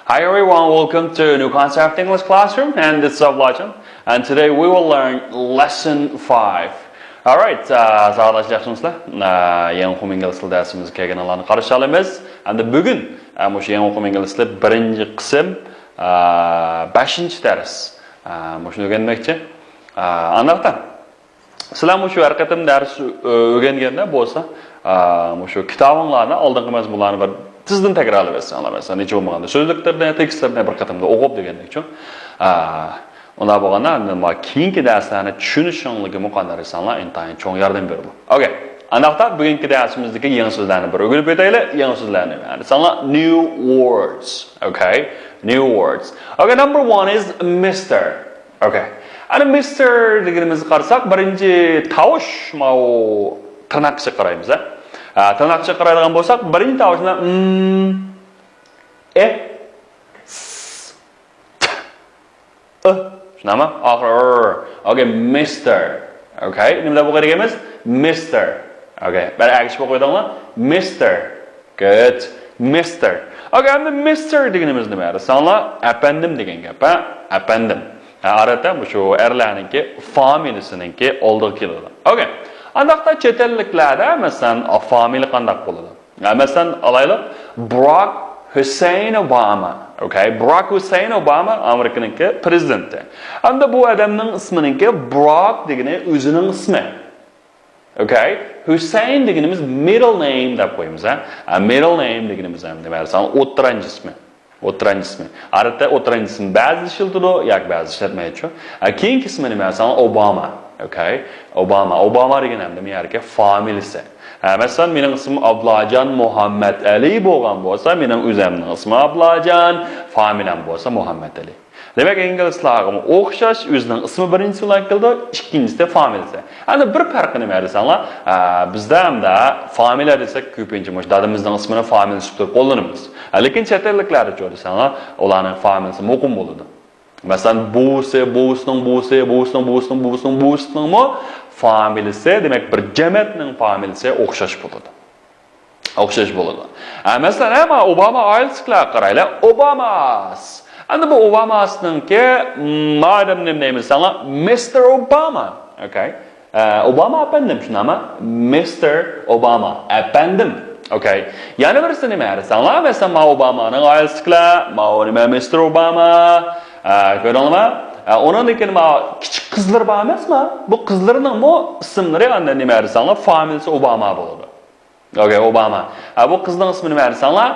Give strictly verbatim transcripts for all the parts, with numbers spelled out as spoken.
Hi everyone, welcome to New Concept English Classroom, and this is Ablajan, and today we will learn lesson five. Alright, uh, ساۋاقداشلار ياخشىمۇسىلەر؟ Uh, يېڭى ئوقۇم ئىنگلىز تىلى دەرسىمىزگە كەلگەن ئالارنى قارشى ئالىمىز. ئەمدى بۈگۈن uh, مۇشۇ يېڭى ئوقۇم ئىنگلىز تىلى بىرىنچى قىسىم uh, بەشىنچى دەرس. Uh, مۇشۇنى ئۆگەنمەكچى. Uh, ئانداقتا سىلەر مۇشۇ ھەر قېتىم دەرس ئۆگەنگەندە بولسا، مۇشۇ كىتابىڭلارنى ئالدىنقى مەزمۇنلارنى بىر تېزدىن تەكرارلىۋەتسەڭلار، مەسىلەن، ھېچ بولمىغاندا سۆزلۈكلىرىنى، تېكىستلىرىنى بىر قېتىمدا ئوقۇپ دېگەندەكچۇ. ئۇنداق بولغاندا ئەمدى مانا كېيىنكى دەرسلەرنى چۈشىنىشىڭلارغىمۇ قانداق دېسەڭلار ئىنتايىن چوڭ ياردەم بېرىدۇ. ئوكەي. ئانداقتا بۈگۈنكى دەرسىمىزدىكى يېڭى سۆزلەرنى بىر ئۆگىنىپ ئۆتەيلى. يېڭى سۆزلەرنى دېسەڭلار new words. ئوكەي. New words. Okay, number one is مىستېر. ئوكەي. ئەنە مىستېر دېگىنىمىزگە قارىساق، بىرىنچى تاۋۇش ماۋۇ تىرناققىچە قارايمىز، ھە. ھە، تىرناققىچە قارايدىغان بولساق، بىرىنچى تاۋۇشنى م، ئې، س، ت، ئۇ. شۇنداقمۇ؟ ئاخىرى ر. ئوكەي، مىستېر. ئوكەي، نېمە دەپ ئوقۇيدىغىنىمىز؟ مىستېر. ئوكەي، بەر ئەگىشىپ ئوقۇيدىڭلار. مىستېر. Good. مىستېر. ئوكەي، ئەمدى مىستېر دېگىنىمىز نېمە؟ دېسەڭلار، ئەپەندىم دېگەن گەپ، ھە؟ ئەپەندىم. ھە، ئادەتتە مۇشۇ ئەرلەرنىڭكى فامىلىسىنىڭكى ئالدىغا كېلىدۇ. ئوكەي. ئانداقتا چەت ئەللىكلەردە، مەسىلەن، فامىلە قانداق بولىدۇ؟ ھە، مەسىلەن، ئالايلۇق، باراك ھۈسەيىن ئوباما. ئوكەي، باراك ھۈسەيىن ئوباما ئامېرىكىنىڭكى پرېزىدېنتى. ئەمدى بۇ ئادەمنىڭ ئىسمىنىڭكى باراك دېگىنى ئۆزىنىڭ ئىسمى. ئوكەي. ھۈسەيىن دېگىنىمىز مىدىل نەيم دەپ قويىمىز، ھە. ھە، مىدىل نەيم دېگىنىمىز ھەم نېمە دېسەڭ، ئوتتۇرانچە ئىسمى. ئوتتۇرانچە ئىسمى. ئادەتتە ئوتتۇرانچە ئىسمى بەزىدە ئىشلىتىدۇ، ياكى بەزىدە ئىشلەتمەيدۇ. ھە، كېيىنكى ئىسمى نېمە دېسەڭ، ئوباما. ئوكەي. ئوباما. ئوباما دېگىنى ھەم نېمە يەركى؟ فامىلىسى. ھە، مەسىلەن، مېنىڭ ئىسمىم ئابلاجان مۇھەممەد ئەلى بولغان بولسا، مېنىڭ ئۆزەمنىڭ ئىسمى ئابلاجان، فامىلەم بولسا مۇھەممەد ئەلى. دېمەك، ئىنگلىزلارغىمۇ ئوخشاش، ئۆزىنىڭ ئىسمى بىرىنچىسى بىلەن كېلىدۇ، ئىككىنچىسى فامىلىسى. ئەمدى بىر پەرقى نېمە دېسەڭلار، ئە، بىزدە ئەمدى فامىلە دېسەك، كۆپىنچە مۇشۇ دادىمىزنىڭ ئىسمىنى فامىلىسى تۇتۇپ قوللىنىمىز. ئە، لېكىن چەت ئەللىكلەردىچۇ دېسەڭلار، ئۇلارنىڭ فامىلىسى مۇقىم بولىدۇ. مەسىلەن، بوۋىسى، بوۋىسىنىڭ بوۋىسى، بوۋىسىنىڭ بوۋىسىنىڭ بوۋىسىنىڭمۇ فامىلىسى، دېمەك، بىر جەمەتنىڭ فامىلىسى ئوخشاش بولىدۇ. ئوخشاش بولىدۇ. ھە، مەسىلەن، ھە، مانا ئوباما ئائىلىسىدىكىلەرگە قارايلى. ئوباماس. ئەمدى بۇ ئوباماسنىڭكى، م، مادەم نېمە دەيمىز دېسەڭلار، مىستېر ئوباما. ئوكەي. ئە، ئوباما ئەپەندىم، شۇنداقمۇ؟ مىستېر ئوباما ئەپەندىم. ئوكەي. يەنە بىرسى نېمە دېسەڭلار، مەسىلەن، ماۋۇ ئوبامانىڭ ئائىلىسىدىكىلەر، ماۋۇ نېمە، مىستېر ئوباما. ئە، كۆردۈڭلارمۇ؟ ئە، ئۇنىڭدىن كېيىن ماۋۇ كىچىك قىزلىرى بار ئەمەسمۇ؟ بۇ قىزلىرىنىڭمۇ ئىسىملىرى ئاندىن نېمە دېسەڭلار، فامىلىسى ئوباما بولىدۇ. ئوكەي، ئوباما. ھە، بۇ قىزنىڭ ئىسمى نېمە دېسەڭلار؟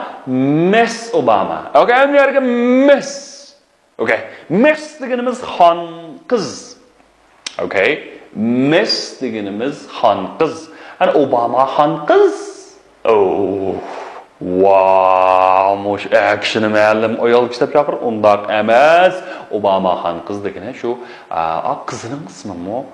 مىس ئوباما. ئوكەي، ئەمدى يەرگە مىس. ئوكەي، مىس دېگىنىمىز خان قىز. ئوكەي، مىس دېگىنىمىز خان قىز. يەنى ئوباما خان قىز. ئوو، ۋاو، مۇشۇ ئەر كىشىنى مەلۇم ئايال كىشى دەپ چاقىرىدۇ. ئۇنداق ئەمەس. ئوباما خان قىز دېگىنى شۇ، ئا، ئا، قىزىنىڭ ئىسمىمۇ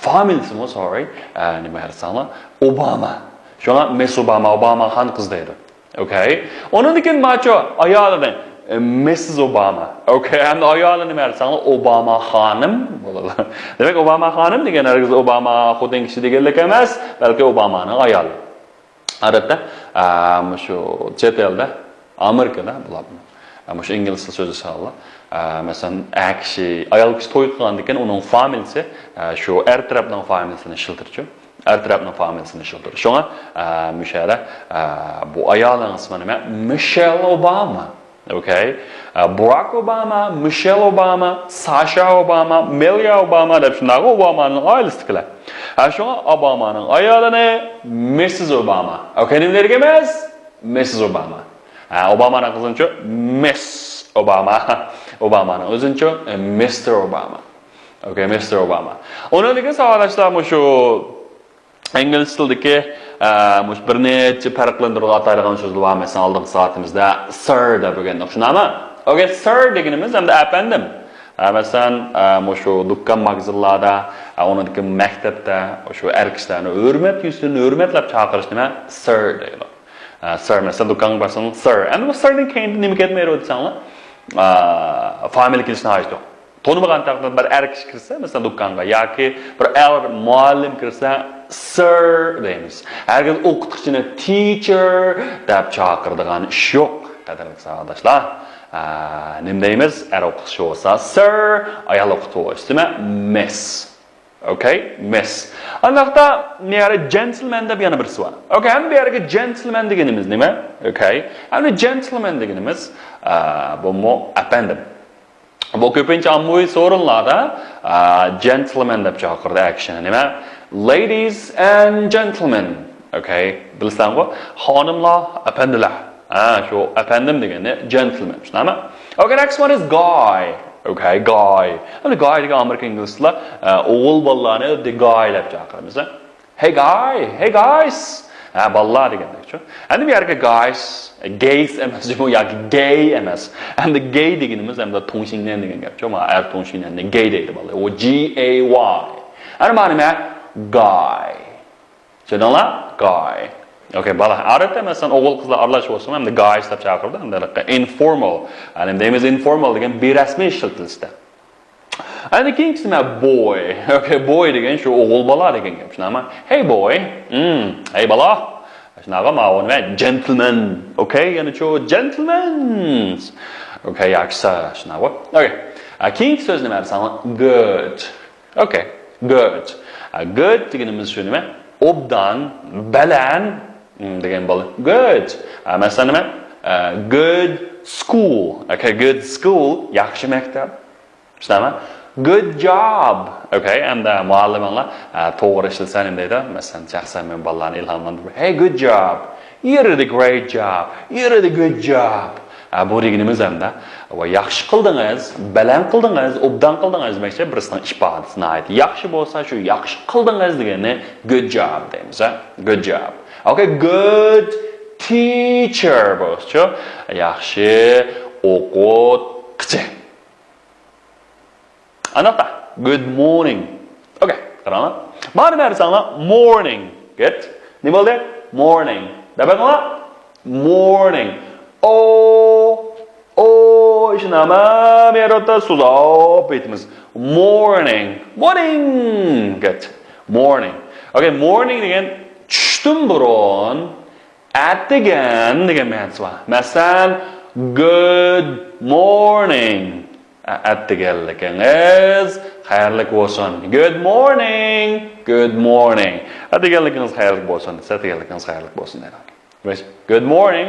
فامىلىسىمۇ، سورى، ئە، نېمە دېسەڭلار، ئوباما. شۇڭا مىس ئوباما، ئوباما خان قىز دەيدۇ. ئوكەي. ئۇنىڭدىن كېيىن ماچۇ ئايالىنى، ئە، مىسسىز ئوباما. ئوكەي. ئەمدى ئايالى نېمە دېسەڭلار، ئوباما خانىم بولىدۇ. دېمەك، ئوباما خانىم دېگەن ھەرگىز ئوباما خوتۇن كىشى دېگەنلىك ئەمەس، بەلكى ئوبامانىڭ ئايالى. ئادەتتە، ئە، مۇشۇ چەت ئەلدە، ئامېرىكىدا بولۇپ، ئە، مۇشۇ ئىنگلىز تىلى سۆزلىسەڭلار، ئە، مەسىلەن، ئەر كىشى، ئايال كىشى توي قىلغاندىن كېيىن ئۇنىڭ فامىلىسى، ئە، شۇ ئەر تەرەپنىڭ فامىلىسىنى ئىشلىتىدۇ. ئەر تەرەپنىڭ فامىلىسىنى ئىشلىتىدۇ. شۇڭا، ئە، مۇشۇ يەردە، ئە، بۇ ئايالنىڭ ئىسمى نېمە؟ مىشېل ئوباما. ئوكەي. ئە، باراك ئوباما، مىشېل ئوباما، ساشا ئوباما، مېلىيا ئوباما دەپ شۇنداق ئوبامانىڭ ئائىلىسىدىكىلەر. ھە، شۇڭا ئوبامانىڭ ئايالىنى مىسسىز ئوباما. ئوكەي، نېمە دېگەن ئەمەس؟ مىسسىز ئوباما. ھە، ئوبامانىڭ قىزىنىچۇ؟ مىس ئوباما. ئوبامانىڭ ئۆزىنىچۇ؟ مىستېر ئوباما. ئوكەي، مىستېر ئوباما. ئۇنىڭدىن كېيىن ساۋاقداشلار مۇشۇ ئىنگلىز تىلىدىكى، ئە، مۇشۇ بىر نەچچە پەرقلەندۈرگىلى ئاتايدىغان سۆزلەر بار. مەسىلەن، ئالدىنقى سائىتىمىزدە سىر دەپ ئۆگەندۇق. شۇنداقمۇ؟ ئوكەي، سىر دېگىنىمىز ئەمدى ئەپەندىم. ئە، مەسىلەن، ئە، مۇشۇ دۇكان، ماگىزىنلاردا، ئە، ئۇنىڭدىن كېيىن مەكتەپتە، شۇ ئەر كىشىلەرنى ھۆرمەت يۈزىسىدىن ھۆرمەتلەپ چاقىرىش نېمە؟ سىر دەيدۇ. ئە، سىر، مەسىلەن، دۇكانغا بارساڭ، سىر. ئەمدى بۇ سىردىن كېيىن نېمە كەتمەيدۇ دېسەڭلار، ئە، فامىلە كېلىشىنىڭ ھاجىتى يوق. تونۇمىغان تەقدىردە بىر ئەر كىشى كىرسە، مەسىلەن، دۇكانغا ياكى بىر ئەر مۇئەللىم كىرسە، سىر دەيمىز. ھەرگىز ئوقۇتقۇچىنى تىچېر دەپ چاقىرىدىغان ئىش يوق، قەدىرلىك ساۋاقداشلار. نېمە دەيمىز؟ ئەر ئوقۇتقۇچى بولسا سىر، ئايال ئوقۇتقۇچى بولسا مىس. ئوكەي، مىس. ئانداقتا نېرى جېنتلمەن دەپ يەنە بىرسى بار. ئوكەي، ئەمدى بۇ يەردىكى جېنتلمەن دېگىنىمىز نېمە؟ ئوكەي، ئەمدى جېنتلمەن دېگىنىمىز، ئە، بۇمۇ ئەپەندىم. بۇ كۆپىنچە ئاممىۋى سورۇنلاردا، ئە، جېنتلمەن دەپ چاقىرىدۇ ئەر كىشىنى. نېمە؟ Ladies and gentlemen. ئوكەي، بىلىسەنغۇ؟ خانىملار، ئەپەندىلەر. ھە، شۇ ئەپەندىم دېگەننى جېنتلمەن. چۈشىنەمە؟ ئوكەي، next one is guy. ئوكەي، گاي. ئەمدى گاي دېگەن ئامېرىكا ئىنگلىزلار، ئە، ئوغۇل بالىلارنى the guy دەپ چاقىرىمىز. Hey guy, hey guys. ھە، بالىلار دېگەندەكچۇ. ئەمدى بۇ يەرگە guys، gays ئەمەس، بۇ ياكى gay ئەمەس. ئەمدى gay دېگىنىمىز ئەمدى 同性恋 دېگەن گەپچۇ. ما ئەر 同性恋نى gay دەيدۇ بالىلار. ئۇ G A Y. ئەنە مانا نېمە؟ Guy. چۈشەندىڭلار؟ Guy. ئوكەي، بالا. ئادەتتە مەسىلەن ئوغۇل قىزلار ئارىلاشىۋالسىمۇ ئەمدى guys دەپ چاقىرىدۇ. ئەمدى informal. ئەنە دەيمىز informal دېگەن بىرەسمىي ئىشلىتىلىشتە. ئەنە كېيىنكىسى نېمە؟ Boy. ئوكەي، boy دېگەن شۇ ئوغۇل بالا دېگەن گەپ. چۈشەنەمە؟ Hey boy. Hmm, hey بالا. شۇنداققۇ، ماۋۇ نېمە؟ Gentleman. ئوكەي، يەنە شۇ gentlemans. ئوكەي، ياخشى، شۇنداققۇ. ئوكەي. ئە، كېيىنكى سۆز نېمە دېسەڭلار؟ Good. ئوكەي. Good. ئە، good دېگىنىمىز شۇ نېمە؟ ئوبدان، بەلەن، م، دېگەن بولىدۇ. Good. ئە، مەسىلەن نېمە؟ ئە، good school. ئوكەي، good school، ياخشى مەكتەپ. چۈشەنەمە؟ Good job. ئوكەي، ئەمدى مۇئەللىمىڭلار، ئە، توغرا ئىشلىسە نېمە دەيدۇ؟ مەسىلەن، شەخسەن مەن بالىلارنى ئىلھاملاندۇرۇپ، Hey, good job. You did a great job. You did a good job. ئە، بۇ دېگىنىمىز ئەمدى، ۋاي، ياخشى قىلدىڭىز، بەلەن قىلدىڭىز، ئوبدان قىلدىڭىز دېمەكچى، بىرسىنىڭ ئىپادىسى ناھايىتى ياخشى بولسا، شۇ ياخشى قىلدىڭىز دېگەننى good job دەيمىز، ھە؟ Good job. ئوكەي، good teacher بولسىچۇ؟ ياخشى ئوقۇتقۇچى. ئانداقتا، good morning. ئوكەي، قاراڭلار. مانا نېمە دېسەڭلار؟ Morning. Good. نېمە بولدى؟ Morning. دەپ بېقىڭلار. Morning. O, o، ئىشىنەمە، مېرىتا سوزاپ ئېيتىمىز. Morning. Morning. Good. Morning. ئوكەي، morning دېگەن چۈشتىن بۇرۇن، ئەتىگەن دېگەن مەنىسى بار. مەسىلەن، good morning. ئە-، ئەتىگەنلىكىڭىز خەيرلىك بولسۇن. Good morning. Good morning. ئەتىگەنلىكىڭىز خەيرلىك بولسۇن. ئەتىگەنلىكىڭىز خەيرلىك بولسۇن دەيدۇ. Good morning.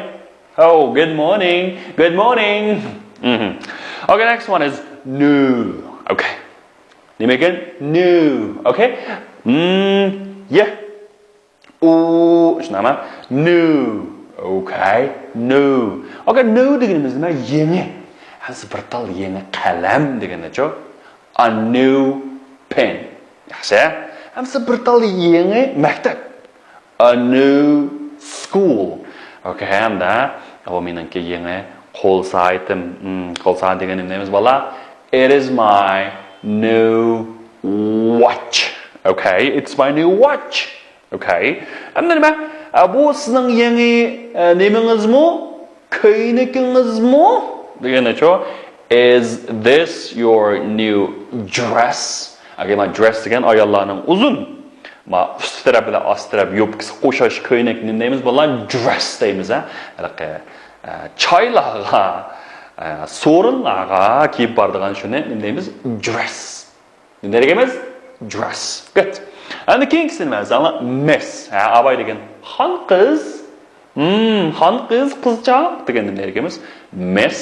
Oh, good morning. Good morning. مهم. Okay, next one is new. Okay. نېمە ئىكەن؟ New. Okay. Mm, yeah. ئۇ، شۇنداقمۇ؟ New. Okay. New. Okay, new دېگىنىمىز نېمە؟ يېڭى. ھەممىسى بىر تال يېڭى قەلەم دېگىنىچۇ؟ A new pen. ياخشى. ھەممىسى بىر تال يېڭى مەكتەپ. A new school. Okay, ھەمدە ئۇ مېنىڭكى يېڭى قول سائىتىم. Hmm, قول سائەت دېگەن نېمە دەيمىز، بالىلار؟ It is my new watch. Okay, it's my new watch. Okay. ئەمدى نېمە؟ ئە، بۇ سىزنىڭ يېڭى، ئە، نېمىڭىزمۇ؟ كۆينىكىڭىزمۇ؟ دېگىنىچۇ؟ Is this your new dress? ئەگەر مانا dress دېگەن ئاياللارنىڭ ئۇزۇن، ما ئۈستى تەرەپ بىلەن ئاستى تەرەپ يوپكىسى ئوخشاش كۆينەك نېمە دەيمىز؟ بۇلار dress دەيمىز، ھە؟ ھېلىقى، ئە، چايلارغا، ئە، سورۇنلارغا كىيىپ بارىدىغان شۇنى نېمە دەيمىز؟ Dress. نېمە دېگەنمىز؟ Dress. Good. ئەمدى كېيىنكىسىنى مەن ساڭا مىس. ھە، ئاباي دېگەن خان قىز. Hmm, خان قىز، قىزچاق دېگەن نېمە دېگەنمىز؟ مىس.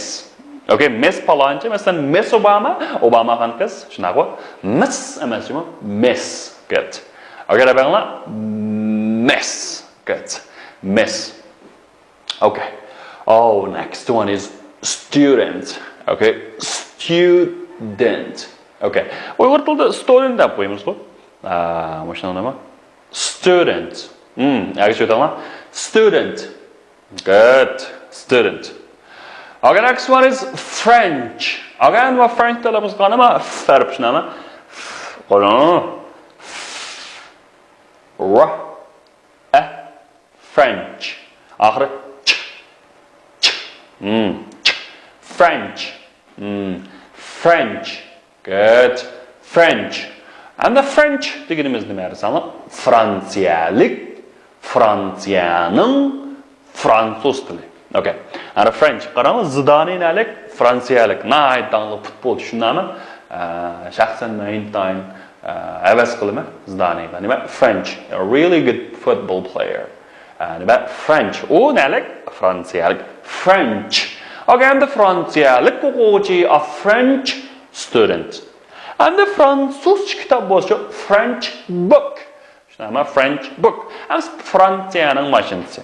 Okay, مىس پالانچى. مەسىلەن، مىس ئوباما. ئوباما خان قىز. شۇنداققۇ؟ مىس ئەمەس جۇمۇ. مىس. Good. Okay، دەپ بېقىڭلار. مىس. Good. مىس. Okay. Oh, next one is student. Okay. Student. Okay. ئۇيغۇر تىلىدا student دەپ قويىمىزغۇ. ئا، مۇشۇنىڭ نېمە؟ Student. Hmm, ئەگەر چۈشىدىڭلار. Student. Good. Student. Okay, next one is French. Okay, ما French تەلەپپۇز قىلغان نېمە؟ F ھەرپى شۇنداقمۇ؟ قاراڭ. R. ئە. French. ئاخىرى چ. چ. Hmm. چ. French. Hmm. French. Good. French. ئەمدى French دېگىنىمىز نېمە دېسەڭلار؟ فرانسىيەلىك، فرانسىيەنىڭ فرانسۇز تىلى. Okay. ئەنە فرنچ. قاراڭ، زىدانى نەلىك؟ فرانسىيەلىك. ناھايىتى داڭلىق پۇتبولچى، شۇنداقمۇ؟ ئە، شەخسەن مەن ئىنتايىن، ئە، ھەۋەس قىلىمەن زىدانىغا. نېمە؟ فرنچ. A really good football player. ئە، نېمە؟ فرنچ. ئۇ نەلىك؟ فرانسىيەلىك. فرنچ. ئوكەي، ئەمدى فرانسىيەلىك ئوقۇغۇچى، a French student. ئەمدى فرانسۇزچە كىتاب بولسا، French book. شۇنداقمۇ؟ فرنچ بوك. ئەمسە فرانسىيەنىڭ ماشىنىسى.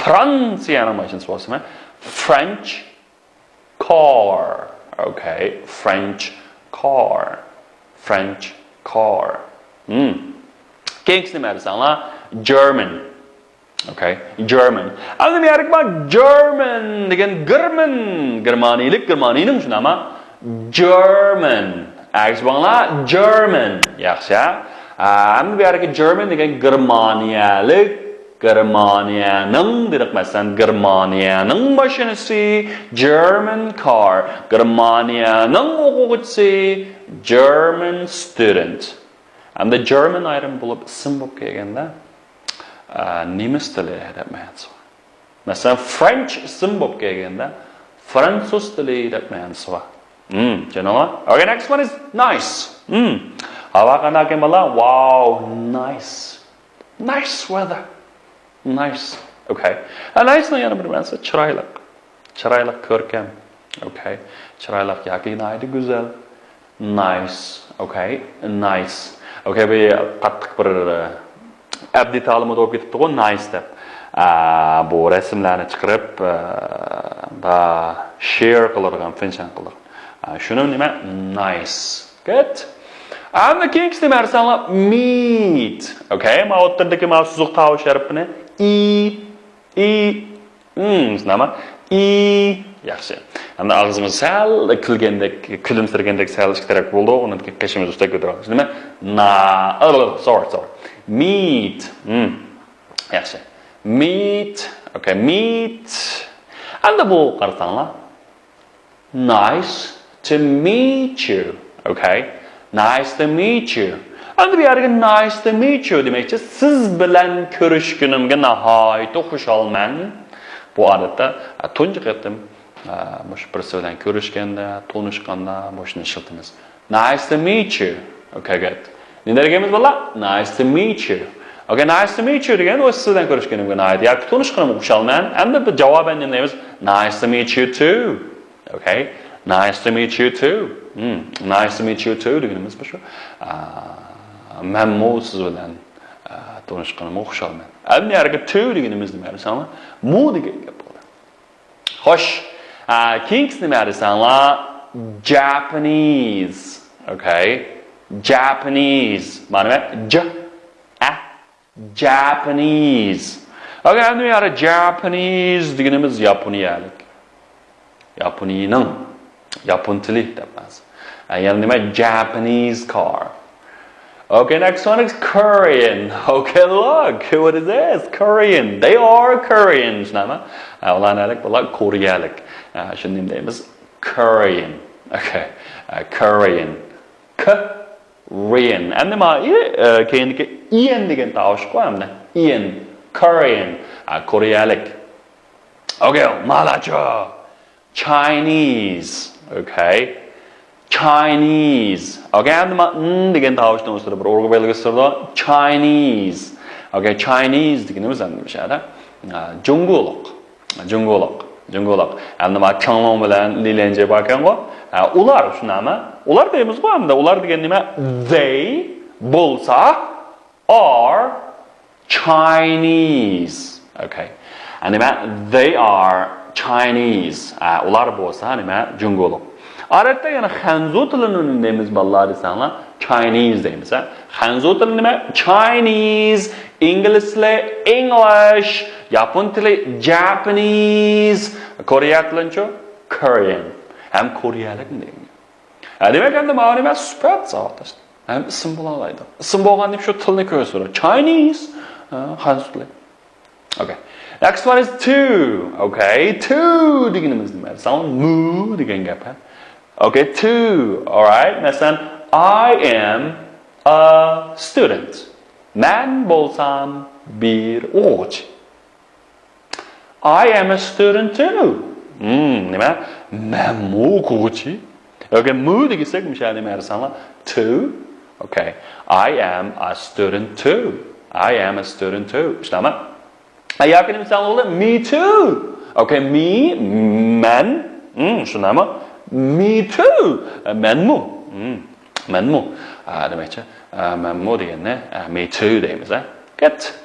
فرانسىيەنىڭ ماشىنىسى بولسىمۇ؟ فرنچ كار. ئوكەي. فرنچ كار. فرنچ كار. مم. كېيىنكىسى نېمە دېسەڭلار؟ جېرمەن. ئوكەي. جېرمەن. ئەمدى بۇ يەردىكى بار جېرمەن دېگەن گېرمەن. گېرمانىيەلىك، گېرمانىيەنىڭ، شۇنداقمۇ؟ جېرمەن. ئەگىشىپ بولۇڭلار، جېرمەن. ياخشى. ئا، ئەمدى بۇ يەردىكى جېرمەن دېگەن گېرمانىيەلىك، گېرمانىيەنىڭ دېدۇق، مەسىلەن، گېرمانىيەنىڭ ماشىنىسى، جېرمەن كار، گېرمانىيەنىڭ ئوقۇغۇچىسى، جېرمەن ستۇدېنت. ئەمدى جېرمەن ئايرىم بولۇپ ئىسىم بولۇپ كەلگەندە، ئا، نېمىس تىلى دەپ مەنىسى بار. مەسىلەن، فرنچ ئىسىم بولۇپ كەلگەندە، فرانسۇز تىلى دەپ مەنىسى بار. Hmm, do you know what? Okay, next one is nice. Hmm. ھاۋا قانداق ئىكەن، بالىلار؟ Wow, nice. Nice weather. Nice. Okay. ھە، نايسنىڭ يەنە بىر مەنىسى چىرايلىق. چىرايلىق، كۆركەم. Okay. چىرايلىق ياكى ناھايىتى گۈزەل. Nice. Okay. Nice. Okay، بۇ قاتتىق بىر، ئە، ئەبدى تالىمىدا بولۇپ كېتىپتىغۇ، نايس دەپ. ئە، بۇ رەسىملەرنى چىقىرىپ، ئە، با-، شېئىر قىلىدىغان، فىنشان قىلىدىغان. ئە، شۇنى نېمە؟ نايس. گۇد. ئەمدى كېيىنكىسى نېمە دېسەڭلار؟ مىت. ئوكەي، ما ئوتتۇرىدىكى ما سوزۇق تاۋۇش ھەرپىنى ئى، ئى، ئىم، شۇنداقمۇ؟ ئى. ياخشى. ئەمدى ئاغزىمىز سەل كۈلگەندەك، كۈلۈمسىرىگەندەك سەل ئىككى تەرەپكە بولدۇق. ئۇنىڭدىن كېيىن قېشىمىزنى ئۈستەگە كۆتۈرۈۋالىمىز. نېمە؟ نا، ئا، سورى، سورى. مىت. ئىم. ياخشى. مىت. ئوكەي، مىت. ئەمدى بۇ قارىساڭلار. Nice to meet you. Okay. Nice to meet you. ئەمدى بۇ يەردىكى nice to meet you دېمەكچى، سىز بىلەن كۆرۈشكىنىمگە ناھايىتى خۇشالمەن. بۇ ئادەتتە، ئە، تۇنجى قېتىم، ئە، مۇشۇ بىرسى بىلەن كۆرۈشكەندە، تونۇشقاندا مۇشۇنى ئىشلىتىمىز. Nice to meet you. Okay, good. نېمە دېگەنمىز، بالىلار؟ Nice to meet you. Okay, nice to meet you دېگەن، ئۇ سىز بىلەن كۆرۈشكىنىمگە ناھايىتى ياكى تونۇشقىنىمغا خۇشالمەن. ئەمدى بىز جاۋابەن نېمە دەيمىز؟ Nice to meet you too. Okay. Nice to meet you too. Hmm. Nice to meet you too دېگىنىمىز شۇ. ئا، مەنمۇ سىز بىلەن، ئا، تونۇشقىنىمغا خۇشالمەن. ئەمدى يەرگە too دېگىنىمىز نېمە دېسەڭلار؟ مۇ دېگەن گەپ بولدى. خوش. ئا، كېيىنكىسى نېمە دېسەڭلار؟ Japanese. Okay. Japanese. مانا نېمە؟ ج، ئە، Japanese. Okay، ئەمدى يەنە Japanese دېگىنىمىز ياپونىيەلىك. ياپونىيەنىڭ، ياپون تىلى دەپ مەنىسى. ئە، يەنە نېمە؟ Japanese car. Okay, next one is Korean. Okay, look, what is this? Korean. They are Korean. شۇنداقمۇ؟ ئە، ئۇلار نەلىك؟ ئۇلار كورېيەلىك. ئە، شۇنى نېمە دەيمىز؟ Korean. Okay. ئە، Korean. K، Korean. ئەمدى ما، ئى، ئە، كەينىدىكى ئىيەن دېگەن تاۋۇشقۇ ئەمدى. ئىيەن. Korean. ئە، كورېيەلىك. Okay، مالاچو. Chinese. Okay. Chinese. Okay، ئەمدى ما، ن دېگەن تاۋۇشنىڭ ئۈستىدە بىر ئۇرغۇ بەلگىسى تۇرىدۇ. Chinese. Okay، Chinese دېگىنىمىز ئەمدى مۇشۇ يەردە، ئە، جۇڭگولۇق. جۇڭگولۇق. جۇڭگولۇق. ئەمدى ما كېڭلۇڭ بىلەن لى ليەنجې باركەنغۇ. ئە، ئۇلار شۇنداقمۇ؟ ئۇلار دەيمىزغۇ ئەمدى. ئۇلار دېگەن نېمە؟ They بولسا are Chinese. Okay. ئە، نېمە؟ They are Chinese. ئە، ئۇلار بولسا نېمە؟ جۇڭگولۇق. ئادەتتە يەنە خەنزۇ تىلىنى نېمە دەيمىز بالىلار دېسەڭلار؟ Chinese دەيمىز، ھە؟ خەنزۇ تىلى نېمە؟ Chinese. ئىنگلىز تىلى English. ياپون تىلى Japanese. كورېيە تىلىنىچۇ؟ Korean. ھەم كورېيەلىكمۇ دېگەن. ھە، دېمەك، ئەمدى ماۋۇ نېمە؟ سۈپەت ساۋاقداشلار. ھەم ئىسىم بولالايدۇ. ئىسىم بولغان دېيىپ شۇ تىلنى كۆرسىتىدۇ. Chinese، ھە، خەنزۇ تىلى. Okay. Next one is too. Okay, too دېگىنىمىز نېمە؟ ساڭا مۇ دېگەن گەپ، ھە؟ Okay, too. Alright. مەسىلەن، I am a student. مەن بولسام بىر ئوقۇغۇچى. I am a student too. Hmm, نېمە؟ مەنمۇ ئوقۇغۇچى. Okay, مۇ دېگۈسەك مۇشۇ نېمە دېسەڭلار؟ Too. Okay. I am a student too. I am a student too. شۇنداقمۇ؟ ھە، ياكى نېمە دېسەڭلار بولىدۇ؟ Me too. Okay, me, مەن. Hmm, شۇنداقمۇ؟ Me too. مەنمۇ. Hmm, مەنمۇ. ئا، دېمەكچى. ئا، مەنمۇ دېگەننى، ئا، me too دەيمىز، ھە. Good.